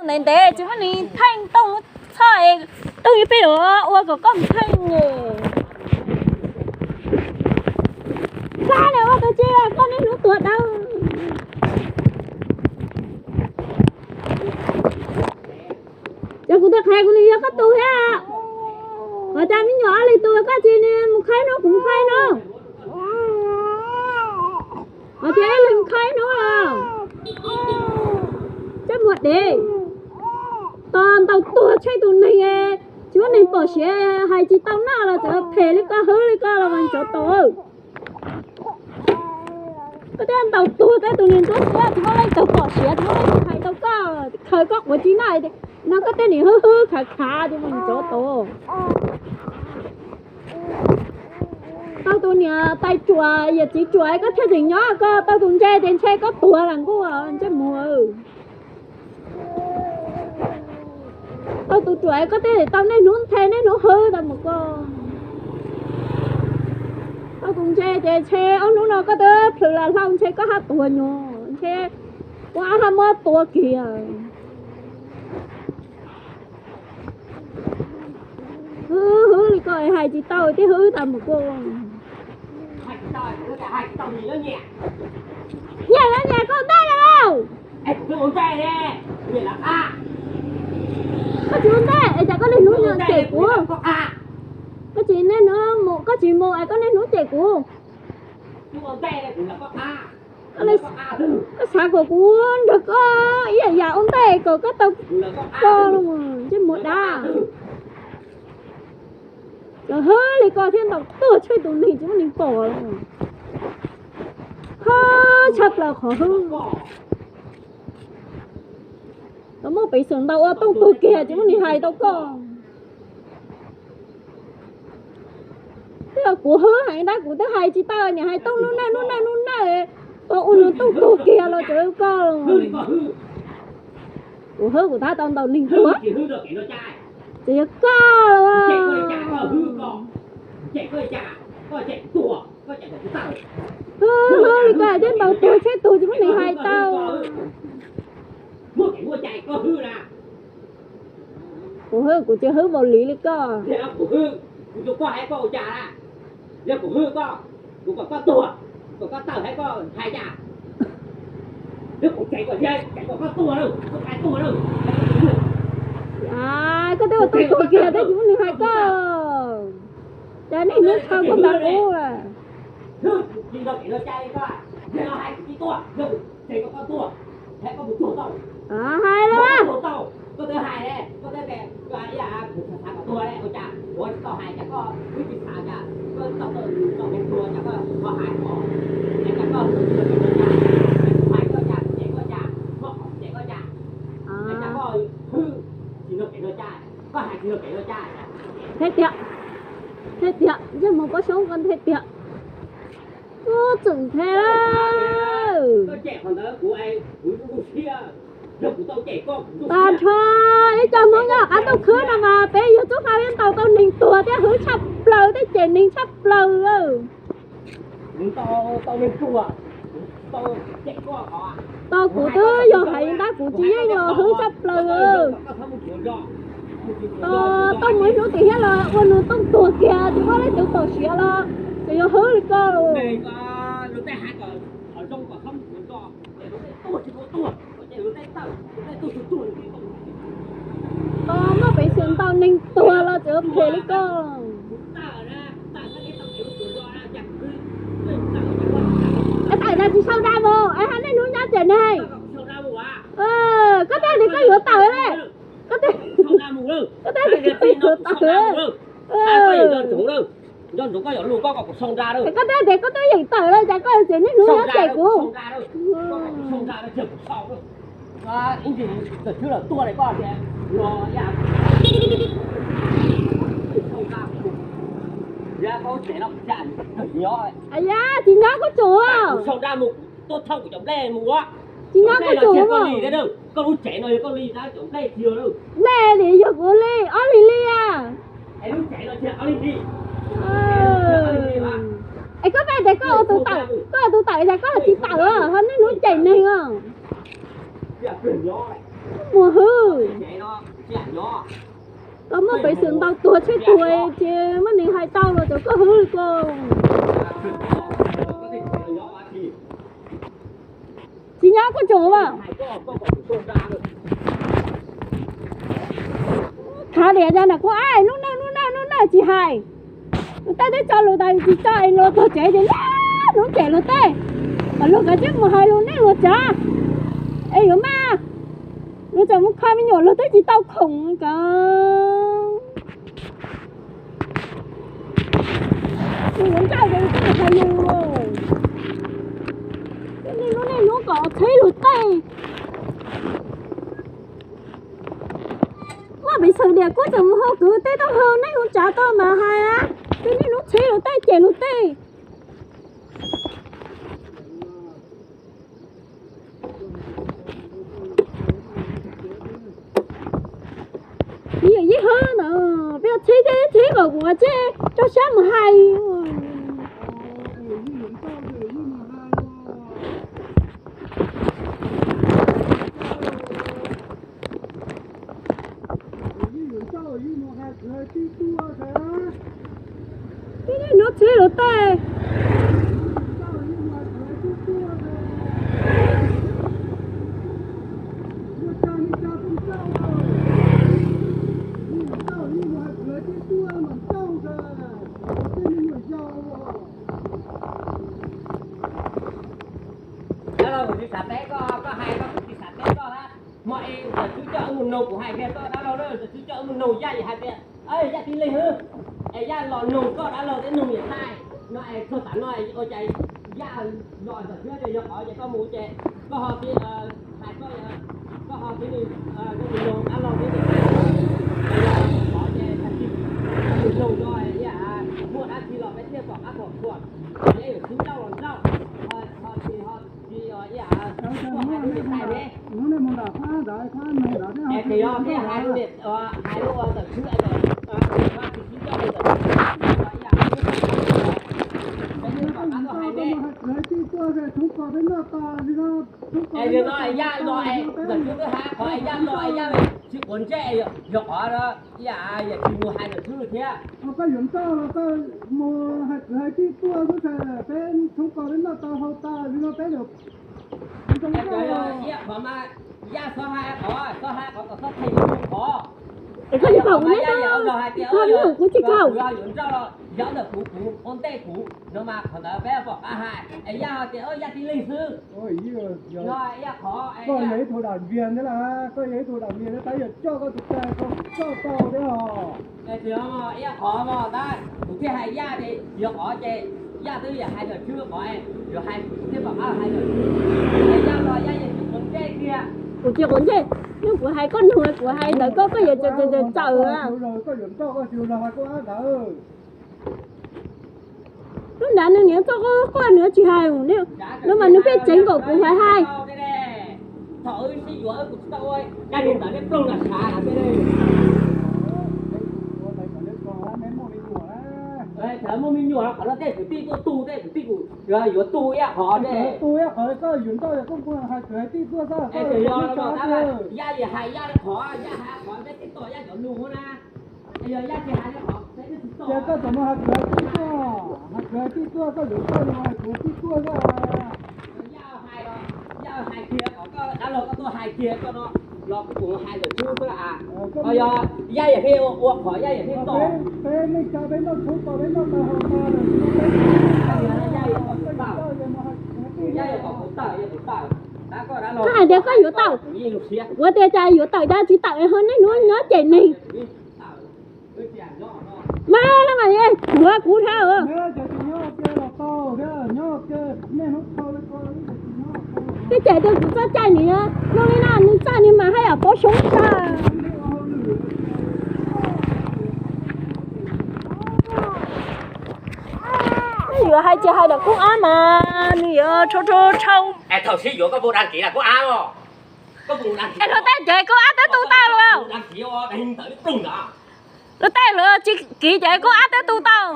Ntev ntev tsis muaj neeg pheej tooj lub txhoj es tooj ib peb los ua kom koj mus pheej. Plab na ua tau tsi koj niaj hnub tuag dawb. Ces kuv tau qhia kuv nws yog koj tus thiab. Qhov cas me nyuam ob leeg tus koj tsis mus khawb hnub kuv mus khawb hnub. Qhov tias ib leeg khawb hnub los. Txaj muag dev. Tos ntaus tuag tsheej tus neeg, tsis muaj neeg pom siav hais tsis tau noj los txawm phem li koj hwb li koj los mas tsov tos. Koj twb ntaus tuag tej tus niag ntsuab xiab tsis muaj leej twg pom siav tsis muaj leej twg hais tau koj, khaws koj quav tsis noj, no koj tej niag hwb hwb khav khav tsis muaj tsov tos. Tau tus niam tais ruam yawm txiv ruam koj thiaj tseem nyob, koj tau tus ntse ces ntshe koj tuag las nkuj ntsej muag. Tau tus ruam koj thiaj tau niaj hnub nthe niaj hnub hwb tau mus koj. Tau tus ntse ces ntshe ob hnub no koj twb plhws las hlau ntshe koj haj tuag nyuag ntshe ua ab haj muab tua kiag. Hwb hwb li koj hais tsis tau tib hwb tau mus koj. Nyiam los nyiam koj ntej los. Koj tsis ua ntej es cas koj niaj hnub cem kuv? Koj tsis niaj hnub mus, koj tsis mus es koj niaj hnub cem kuv. Koj xav kom kuv nrog koj ib yam yam ua ntej kom koj tau koj los ntsej muag dab. Cov hwb li koj thiaj ntaus tuag tsheej tus neeg tsis muaj neeg pom. Qhov tshaj plaws qhov hwb. Koj muaj peev xwm ntaus ua tooj tuag kiag tsis muaj neeg hais tau koj. Twb yog kuv hwb heev tab kuv twb hais tsis tau, niam hais tooj nub nawj nub nawj nub nawj, koj ua nws tooj tuag kiag los tseem koj. Kuv hwb kuv tab tau ntaus neeg tuag. Tseem yog koj. Hwb hwb li koj thiaj ntaus tuag tsheej tug tsis muaj neeg hais tau. Kuv hwb kuv tsis hwb npaum li li koj. Koj twb ua tooj tuag kiag thiab tsis muaj neeg hais koj. Cas niaj hnub tshau koj tas ub. Hais lawm. Thiab tiag, thiab tiag, ntsej muag Pob Xyoob koj thiab tiag. Ub, txwm nthe lawm. Tas nrho ib co Hmoob nyob qab ntuj khwb no mas peb yug tub hau yeej ntaus tau neeg tuag thiab hwb tshaj plaws thiab cem neeg tshaj plaws. Tos kuv twb yog hais tab kuv tsis yeej los hwb tshaj plaws. Tos tau mus ib hnub tim thiab los ua nws tooj tuag kiag tsis muaj leej twg pom siav los tseem yog hwb li koj. Tos muaj peev xwm ntaus neeg tuag los tseem phem li koj. Es tawm na tsis sau nra mus es hais niaj hnub nyob cem neeg. Koj twb tias koj yuav tawm li. Koj twb tias koj yuav tawm. Koj twb tias koj twb yeem tawm lawm cas koj tseem niaj hnub nyob cem kuv. Yog tsis nyob koj tsum. Tsis nyob koj tsum. Nplej li yog kuv li, ob li li a. Es koj pheej tias koj ua tus tawm, koj ua tus tawm cas koj tsis tawm ho niaj hnub cem neeg os. Muag hwb. Koj muab peev xwm ntaus tuag tsheb tuag ces muab neeg hais tau los cov koj hwv li ko. Tsis nyob kuj tsoom as. Khav liam no na kuj ab, lub neej lub neej lub neej tsis hais. Luag tej twb tso lus tas tsis tso es luag tog tsev ces hnub cem luag tej. Kom luag kav tsij mus hais luag neej luag tsav es yuav maj. Luag tseem mus kho me nyuam luag twb tsis tau khoom ko. Tus yuav nrauj ces tus hais lus. Twb niaj hnub niaj hnub kom tsheb luag tej. Muaj peev xwm diam kuj tseem mus hu kwv tij tuaj hu neej hu tsav tuaj mas hais. Twb niaj hnub tsheb luag tej cem luag tej. Yij hwb no, peb tsheb tsheb kom kuv tsis tso siab mus hais. Twb niaj hnub tsheb luag tej. Dab laug, kuv tsis xav teb koj, koj hais koj kuj tsis xav teb koj na. Hmo es ntawm Tswb coj wb mus noog, kuv hais kiag koj dab laug na, ntawm Tswb coj wb mus noog Yaj, hais tias, Yaj tij leej hwb, es Yaj los noog koj dab laug thiab noog niam tais no es txog tav no ua cas Yaj los ntawm Tswb ces yog qhov ces koj mus ces koj ho tias hais koj, koj ho tias nws, koj mus noog dab laug thiab niam tais, qhov ces mus noog no, muaj dab tsi los peb thiaj pom qab pom khuam, es yuav sib nrauj los nrauj, ho tsis ho tsis ua ib yam, ua hais niam tais ne. Es tsis yog, peb hais niam, hais lub ua ntawm Tswb, tsis sib nrauj ntawm Tswb, peb thiaj pom qab tuaj hais ne. Es li no Yaj los es ntawm Tswb twb hais qhov es Yaj los es Yaj tsis quav ntsej, yog qhov ib yam yam tsis mus hais ntawm Tswb thiab. Koj yuav nrauj los koj mus hais kwv hais tij tuaj xwb, peb tshoob kos peb noj tau haus tas li no peb Yaj qhov mas, Yaj txhob hais qhov, txhob hais qhov kom txhob theej qhov. Es koj yuav tau kuv neb, koj yuav kuv tsis tau. Yuav nrauj los yog ntawm kuv, kuv ua ntej kuv no mas qhov ntawd peb pom qab hais es Yaj tias Yaj tij leej xwb. No Yaj qhov, koj yog ib tug dam vias thiab las, koj yog ib tug dam vias thiab tab yog coj koj tus kag koj coj tau thiab os. Yaj qhov mas tab kuv thiaj hais Yaj ces yog qhov ces Yaj twb yog hais ntawm Tswb qhov, yuav hais thiaj pom qab hais ntawm Tswb. Es Yaj los Yaj yeej tsis quav ntsej tiag. Kuv tsis quav ntsej, nws kuv hais koj nug, kuv hais ntawd koj, koj yuav tawm tawm. Koj yuav nrauj koj tsis los hais koj ab ntawd. Lub nrad nws niam txoj quaj quaj nws tsis hais, no mas nws pheej tseev kom kuv hais hais. Thaum wb sib yuav wb kuv tsis tau ua, yaj li ntawd nej ploog los sav lawm tej. Thaum muaj me nyuam qhov no tej kwv tij tuaj tu tej kwv tij kuv yuav tu ib qhov, tu ib qhov koj yuav nrauj yog koj hais kwv hais tij tuaj xwb. Yaj li hais Yaj li qhov, Yaj hais qhov peb tib tom Yaj cov lus na. Ces koj txawm mus hais kwv hais tij tuaj, hais kwv hais tij tuaj, koj yuav koj mus hais kwv hais tij tuaj xwb. Yaj hais kiag kom koj dab laug koj tuaj hais kiag koj no, los kuv hais ntawm Tswb xwb a. Yog Yaj yam pheej ua qhov Yaj yam pheej tom. Peb neej tsa peb noj tshoob kos peb noj tau haus tas lawm, Yaj yog kom kuv tawm, yog kuv tawm. Koj hais tias koj yuav tawm, kuv tias cas yuav tawm cas tsis tawm ho niaj hnub nyob cem neeg. Mas no mas yuav kuv dhau. Koj cem tias kuv txoj cai nws zoo li no, nws txoj nws mas haj yam paub xyoob tag. Yuav hais tsis hais ntawm Koob Ab mas nws yuav rhau rhau rhau. Thaum sib yuav koj puas dag kiv Koob Ab os? Es luag tej ces Koob Ab twb tu tau lawm. Luag tej luag tsis kiv ces Koob Ab twb tu tau.